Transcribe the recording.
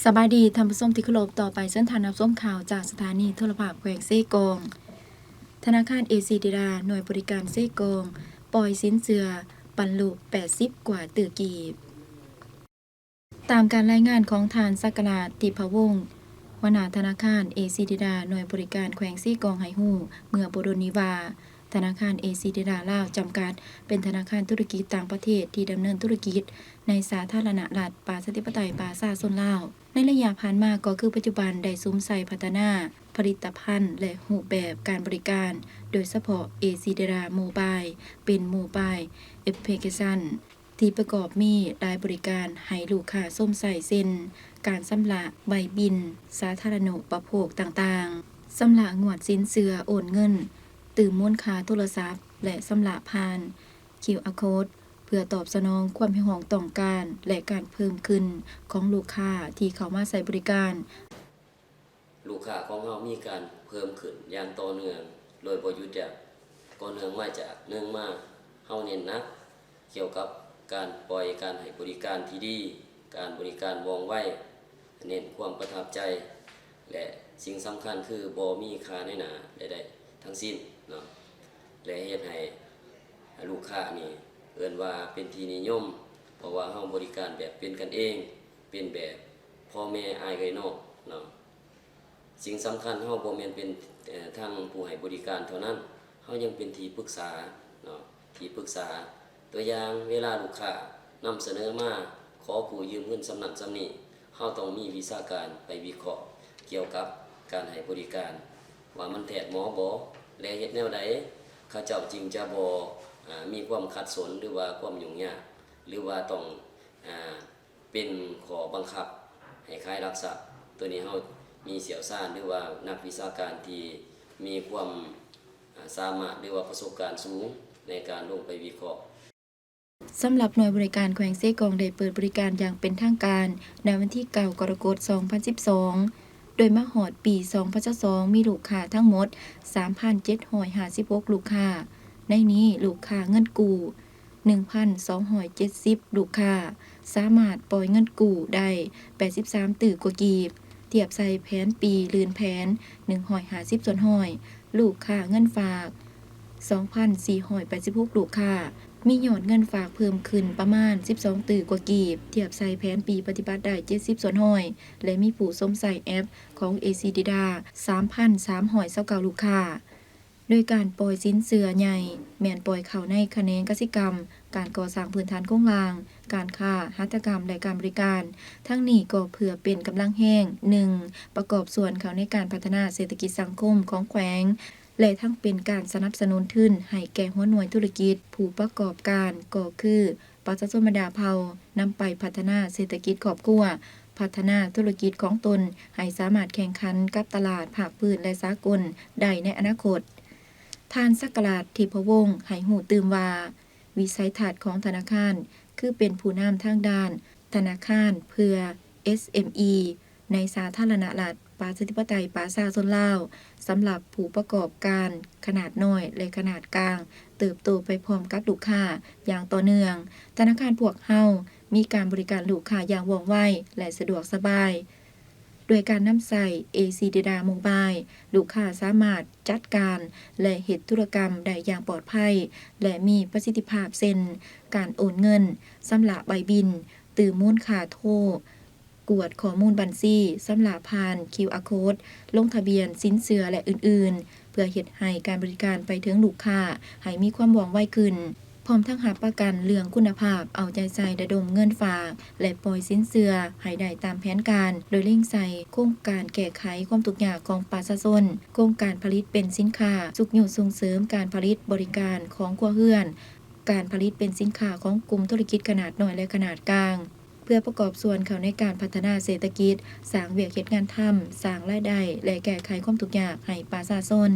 ສະບາຍດີທ່ານຜູ້ຊົມທີ່ເຄົາລົບ, ຕໍ່ໄປເຊີນທ່ານຮັບຊົມຂ່າວຈາກສະຖານີໂທລະພາບແຂວງເຊກອງ. ທະນາຄານເອຊີເດລາ ໜ່ວຍບໍລິການເຊກອງ ປ່ອຍສິນເຊື່ອປັນລູກແປດສິບກວ່າຕື້ກີບ. ຕາມການລາຍງານຂອງທ່ານ ສັກກະລາດ ທິບພະວົງ ຫົວໜ້າທະນາຄານເອຊີເດລາ ໜ່ວຍບໍລິການແຂວງເຊກອງໃຫ້ຮູ້ເມື່ອບໍ່ດົນນີ້ວ່າ ທະນາຄານເອຊີເດລາລາວຈຳກັດ ເປັນທະນາຄານທຸລະກິດຕ່າງປະເທດທີ່ດຳເນີນທຸລະກິດໃນສາທາລະນະລັດປະຊາທິປະໄຕປະຊາຊົນລາວ. ໃນໄລຍະຜ່ານມາກໍຄືປັດຈຸບັນໄດ້ສຸມໃສ່ພັດທະນາຜະລິດຕະພັນ ແລະ ຮູບແບບການບໍລິການ, ໂດຍສະເພາະເອຊີເດລາໂມບາຍ ເປັນໂມບາຍແອັບພລິເຄຊັນ ທີ່ປະກອບມີຫຼາຍບໍລິການໃຫ້ລູກຄ້າຊົມໃຊ້ ເຊັ່ນ ການຊຳລະໃບບິນສາທາລະນຸປະໂພກຕ່າງໆ, ຊຳລະງວດສິນເຊື່ອໂອນເງິນ, ຕື່ມມູນຄ່າໂທລະສັບ ແລະ ຊຳລະຜ່ານຄິວອາໂຄດ ເພື່ອຕອບສະໜອງຄວາມຮຽກຮ້ອງຕ້ອງການ ແລະ ການເພີ່ມຂຶ້ນຂອງລູກຄ້າທີ່ເຂົ້າມາໃຊ້ບໍລິການ. ລູກຄ້າຂອງເຮົາມີການເພີ່ມຂຶ້ນຢ່າງຕໍ່ເນື່ອງໂດຍບໍ່ຢຸດຢັ້ງ, ກໍເນື່ອງມາຈາກ ໜຶ່ງມາ ເຮົາເນັ້ນໜັກກ່ຽວກັບການປ່ອຍການໃຫ້ບໍລິການທີ່ດີ, ການບໍລິການວ່ອງໄວ, ເນັ້ນຄວາມປະທັບໃຈ ແລະ ສິ່ງສຳຄັນຄືບໍ່ມີຄ່ານາຍໜ້າໃດໆທັງສິ້ນເນາະ ແລະ ເຮັດໃຫ້ລູກຄ້ານີ້ເອີ້ນວ່າເປັນທີ່ນິຍົມ ເພາະວ່າເຮົາບໍລິການແບບເປັນກັນເອງ, ເປັນແບບພໍ່ແມ່ອ້າຍເອື້ອຍນ້ອງເນາະ. ສິ່ງສຳຄັນເຮົາບໍ່ແມ່ນເປັນ ເອີ ທັງຜູ້ໃຫ້ບໍລິການເທົ່ານັ້ນ, ເຮົາຍັງເປັນທີ່ປຶກສາເນາະ, ທີ່ປຶກສາ. ຕົວຢ່າງ ເວລາລູກຄ້ານຳສະເໜີມາຂໍກູ້ຢືມເງິນສ່ຳນັ້ນສ່ຳນີ້, ເຮົາຕ້ອງມີວິຊາການໄປວິເຄາະກ່ຽວກັບການໃຫ້ບໍລິການ ວ່າມັນແທດເໝາະບໍ່ ແລະ ເຮັດແນວໃດເຂົາເຈົ້າຈຶ່ງຈະບໍ່ ອາ ມີຄວາມຂັດສົນ ຫຼືວ່າຄວາມຫຍຸ້ງຍາກ ຫຼືວ່າຕ້ອງ ອາ ເປັນຂໍ້ບັງຄັບໃຫ້ຂາຍຫຼັກຊັບ. ໂຕນີ້ເຮົາມີຊ່ຽວຊານ ຫຼືວ່ານັກວິຊາການທີ່ມີຄວາມ ອາ ສາມາດ ຫຼືວ່າປະສົບການສູງໃນການລົງໄປວິເຄາະ. ສຳລັບໜ່ວຍບໍລິການແຂວງເຊກອງໄດ້ເປີດບໍລິການຢ່າງເປັນທາງການໃນວັນທີເກົ້າ ກໍລະກົດ ສອງພັນສິບສອງ ໂດຍມາຮອດປີ ສອງພັນຊາວສອງ ມີລູກຄ້າທັງໝົດ ສາມພັນເຈັດຮ້ອຍຫ້າສິບຫົກ ລູກຄ້າ, ໃນນີ້ລູກຄ້າເງິນກູ້ ໜຶ່ງພັນສອງຮ້ອຍເຈັດສິບ ລູກຄ້າ ສາມາດປ່ອຍເງິນກູ້ໄດ້ ແປດສິບສາມຕື້ກວ່າກີບ, ທຽບໃສ່ແຜນປີລື່ນແຜນ ໜຶ່ງຮ້ອຍຫ້າສິບສ່ວນຮ້ອຍ, ລູກຄ້າເງິນຝາກ ສອງພັນສີ່ຮ້ອຍແປດສິບຫົກ ລູກຄ້າ ມີຍອດເງິນຝາກເພີ່ມຂຶ້ນປະມານ ສິບສອງຕື້ກວ່າກີບ, ທຽບໃສ່ແຜນປີປະຕິບັດໄດ້ ເຈັດສິບສ່ວນຮ້ອຍ ແລະ ມີຜູ້ຊົມໃຊ້ແອັບຂອງເອຊີເດລາ ສາມພັນສາມຮ້ອຍຊາວເກົ້າ ລູກຄ້າ. ໂດຍການປ່ອຍສິນເຊື່ອໃຫຍ່ແມ່ນປ່ອຍເຂົ້າໃນຂະແໜງກະສິກຳ, ການກໍ່ສ້າງພື້ນຖານໂຄງລ່າງ, ການຄ້າ, ຫັດຖະກຳ ແລະ ການບໍລິການ. ທັງນີ້ກໍເພື່ອເປັນກຳລັງແຮງ, ໜຶ່ງ ປະກອບສ່ວນເຂົ້າໃນການພັດທະນາເສດຖະກິດສັງຄົມຂອງແຂວງ ແລະ ທັງເປັນການສະໜັບສະໜູນທຶນໃຫ້ແກ່ຫົວໜ່ວຍທຸລະກິດ, ຜູ້ປະກອບການ ກໍຄື ປະຊາຊົນບັນດາເຜົ່າ ນຳໄປພັດທະນາເສດຖະກິດຄອບຄົວ, ພັດທະນາທຸລະກິດຂອງຕົນໃຫ້ສາມາດແຂ່ງຂັນກັບຕະຫຼາດພາກພື້ນ ແລະ ສາກົນໄດ້ໃນອະນາຄົດ. ທ່ານ ສັກກະລາດ ທິບພະວົງ ໃຫ້ຮູ້ຕື່ມວ່າ ວິໄສທັດຂອງທະນາຄານ ຄືເປັນຜູ້ນຳທາງດ້ານທະນາຄານເພື່ອເອັສເອັມອີ ໃນສາທາລະນະລັດ ປະຊາທິປະໄຕປະຊາຊົນລາວ ສຳລັບຜູ້ປະກອບການຂະໜາດນ້ອຍ ແລະ ຂະໜາດກາງ ເຕີບໂຕໄປພ້ອມກັບລູກຄ້າຢ່າງຕໍ່ເນື່ອງ. ທະນາຄານພວກເຮົາມີການບໍລິການລູກຄ້າຢ່າງວ່ອງໄວ ແລະ ສະດວກສະບາຍ. ດ້ວຍການນຳໃຊ້ເອຊີເດລາໂມບາຍ, ລູກຄ້າສາມາດຈັດການ ແລະ ເຮັດທຸລະກຳໄດ້ຢ່າງປອດໄພ ແລະ ມີປະສິດທິພາບ ເຊັ່ນ ການໂອນເງິນ, ຊຳລະໃບບິນ, ຕື່ມມູນຄ່າໂທ, ກວດຂໍ້ມູນບັນຊີ, ຊຳລະຜ່ານຄິວອາໂຄດ, ລົງທະບຽນສິນເຊື່ອ ແລະ ອື່ນໆ ເພື່ອເຮັດໃຫ້ການບໍລິການໄປເຖິງລູກຄ້າໃຫ້ມີຄວາມວ່ອງໄວຂຶ້ນ, ພ້ອມທັງຮັບປະກັນເລື່ອງຄຸນນະພາບ, ເອົາໃຈໃສ່ລະດົມເງິນຝາກ ແລະ ປ່ອຍສິນເຊື່ອໃຫ້ໄດ້ຕາມແຜນການ, ໂດຍເລັງໃສ່ໂຄງການແກ້ໄຂຄວາມທຸກຍາກຂອງປະຊາຊົນ, ໂຄງການຜະລິດເປັນສິນຄ້າ, ຊຸກຍູ້ສົ່ງເສີມການຜະລິດບໍລິການຂອງຄົວເຮືອນ, ການຜະລິດເປັນສິນຄ້າຂອງກຸ່ມທຸລະກິດຂະໜາດນ້ອຍ ແລະ ຂະໜາດກາງ. ເພື່ອປະກອບສ່ວນເຂົ້າໃນການພັດທະນາເສດຖະກິດ, ສ້າງວຽກເຮັດງານທຳ, ສ້າງລາຍໄດ້ ແລະ ແກ້ໄຂຄວາມທຸກຍາກໃຫ້ປະຊາຊົນ.